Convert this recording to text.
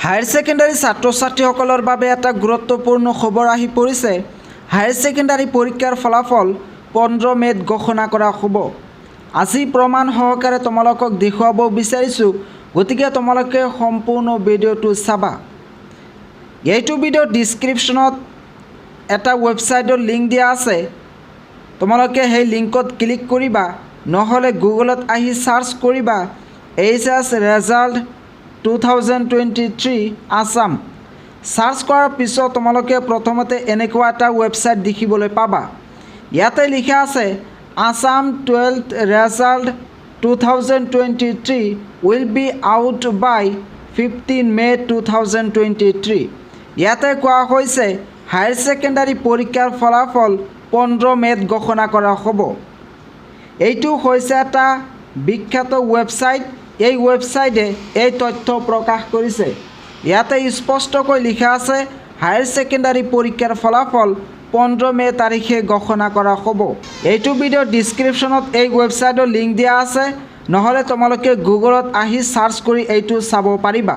Higher secondary ছাত্ৰ ছাত্ৰীসকলৰ বাবে এটা গুৰুত্বপূৰ্ণ খবৰ আহি পৰিছে। হায়াৰ ছেকেণ্ডাৰী পৰীক্ষাৰ ফলাফল 15 মে'ত ঘোষণা কৰা হ'ব। আজি প্ৰমাণ সহকাৰে তোমালোকক দেখুৱাব বিচাৰিছোঁ, গতিকে তোমালোকে সম্পূৰ্ণ ভিডিঅ'টো চাবা। এইটো ভিডিঅ'ৰ ডিছক্ৰিপশ্যনত এটা ৱেবছাইটৰ লিংক দিয়া আছে। তোমালোকে সেই লিংকত ক্লিক কৰিবা, নহ'লে গুগলত আহি চাৰ্চ কৰিবা HS result 2023 Assam। Search কৰাৰ পিছত তোমালোকে প্ৰথমতে এনেকুৱা এটা ৱেবছাইট দেখিবলৈ পাবা। ইয়াতে লিখা আছে, "Assam 12th result 2023 will be out by 15 May 2023." ইয়াতে কোৱা হৈছে, হায়াৰ ছেকেণ্ডাৰী পৰীক্ষাৰ ফলাফল 15 মে'ত ঘোষণা কৰা হ'ব। এইটো হৈছে এটা বিখ্যাত ৱেবছাইট। এই ৱেবছাইটে এই তথ্য প্ৰকাশ কৰিছে। ইয়াতে স্পষ্টকৈ লিখা আছে, হায়াৰ ছেকেণ্ডাৰী পৰীক্ষাৰ ফলাফল 15 মে' তাৰিখে ঘোষণা কৰা হ'ব। এইটো ভিডিঅ'ৰ ডিছক্ৰিপশ্যনত এই ৱেবছাইটৰ লিংক দিয়া আছে, নহ'লে তোমালোকে গুগলত আহি চাৰ্চ কৰি এইটো চাব পাৰিবা।